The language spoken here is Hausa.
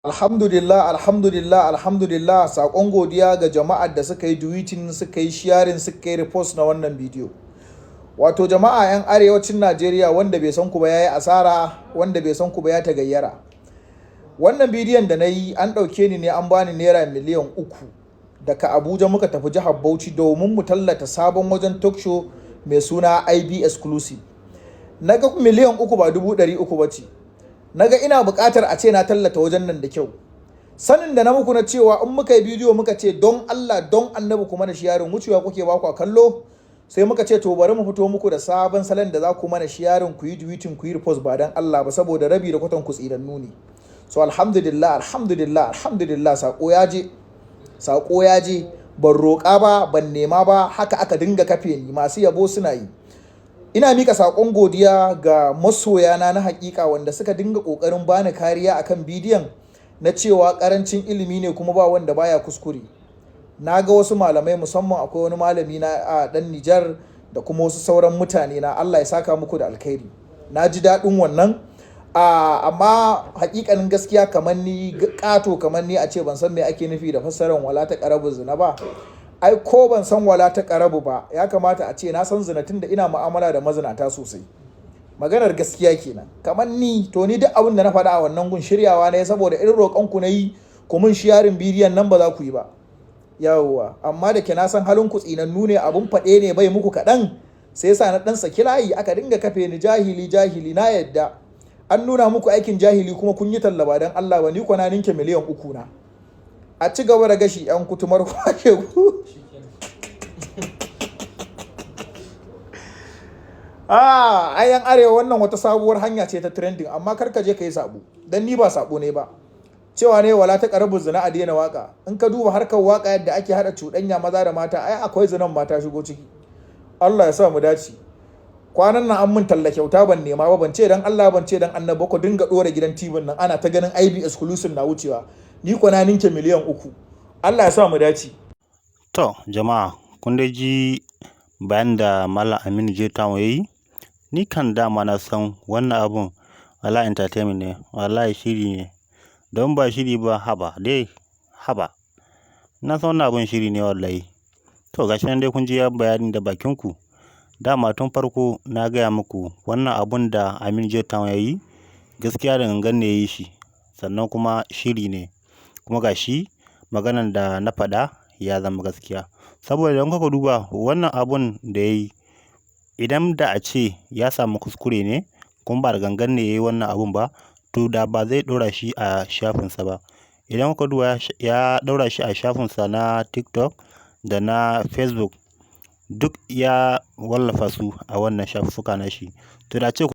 Alhamdulillah, alhamdulillah, alhamdulillah. Saƙon godiya ga jama'ar da suka yi duetting, suka yi sharing, suka yi repost na wannan bidiyo. Wato jama'a 'yan arewacin Najeriya, wanda bai san ku ba ya yi asara, wanda bai san ku ba ya tagayyara. Wannan bidiyon da na yi, an ɗauke ni ne an bani ₦3 miliyan daga Abuja muka tafi jihar Bauchi domin mu tallata sabon wajen talk show mai suna IB Exclusive. Na ga 3 miliyan ba 300,000 ba ce. Na ga ina buƙatar a ce na tallata wajen nan da kyau. Sanin da na muku na cewa in muka yi bidiyo muka ce don Allah don annabi kuma na sharing, wucewa kuke ba ku kallo. Sai muka ce to bari mu fito muku da sabon salon da za ku mana sharing, ku yi duetting, ku yi repost, ba don Allah ba, saboda rabi da kwatan ku tsinannu ne. So alhamdulillah, alhamdulillah, alhamdulillah, sako ya je, sako ya je. Ban roƙa ba, ban nema ba, haka aka dinga kafe ni, masu yabo suna yi. Ina mika saƙon godiya ga masoyana na hakika wanda suka dinga ƙoƙarin bani kariya akan bidiyon na cewa ƙarancin ilimi ne kuma ba wanda baya kuskure. Na ga wasu malamai, musamman akwai wani malami na a ɗan Nijar da kuma wasu sauran mutane na. Allah ya saka muku da alkhairi. Na ji daɗin wannan. Amma hakikanin gaskiya, kamar ni ƙato kamar ni, a ce ban san me ake nufi da fassarar wala ta ƙarabu zina ba. Ai ko ban san wala ta ƙarabu ba, ya kamata a ce na san zina tunda ina mu'amala da mazinata sosai. Maganar gaskiya kenan. Kamar ni, to ni duk abin da na faɗa a wannan gun shiryawa ne, saboda irin roƙon ku na yi ku mun sharing bidiyon nan ba za ku yi ba. Yawwa, amma da ke na san halin ku tsinannu ne, abun faɗe ne bai muku kaɗan, sai yasa na ɗan saki layi aka dinga kafe ni jahili jahili. Na yadda an nuna muku aikin jahili kuma kun yi talla ba don Allah ba. Ni kuwa na ninke 3 miliyan na. A ci gaba da gashi 'yan kutumar kwashe ku. Ah, ai yan arewa, wannan wata sabuwar hanya ce ta trending, amma kar ka je ka yi sabo. Dan ni ba sabo ne ba. Cewa ne wala ta ƙarabu zina, a daina waka. In ka duba harkar waka yadda ake haɗa cuɗanya maza da mata, ai akwai zinan mata shigo ciki. Allah ya sa mu dace. Kwanan nan an mun talla kyauta, ban nema ba, ban ce dan Allah, ban ce dan annabi, ku dinga ɗora gidan TV nan ana ta ganin IB Exclusive na wucewa. Ni kuwa na ninke 3 miliyan. Allah ya sa mu dace. To jama'a, kun dai ji bayan da Malam Aminu J Town ya yi. Ni kan dama na san wannan abun wallahi entertainment ne, wallahi shiri ne. Don ba shiri ba, haba dai haba. Na san wannan abun shiri ne wallahi. To gashi nan dai kun ji ya bayani da bakin ku. Dama tun farko na gaya muku wannan abun da Aminu J Town ya yi gaskiya da gangan ne ya yi shi, sannan kuma shiri ne. Kuma ga shi maganan da na faɗa ya zama gaskiya. Saboda idan kuka duba wannan abun da ya yi, idan da a ce ya samu kuskure ne kuma ba da gangan ne ya yi wannan abun ba, to da ba zai ɗora shi a shafinsa ba. Idan kuka duba ya ɗaura shi a shafinsa na TikTok da na Facebook, duk ya wallafa su a wannan shafuffuka nashi. To da a ce.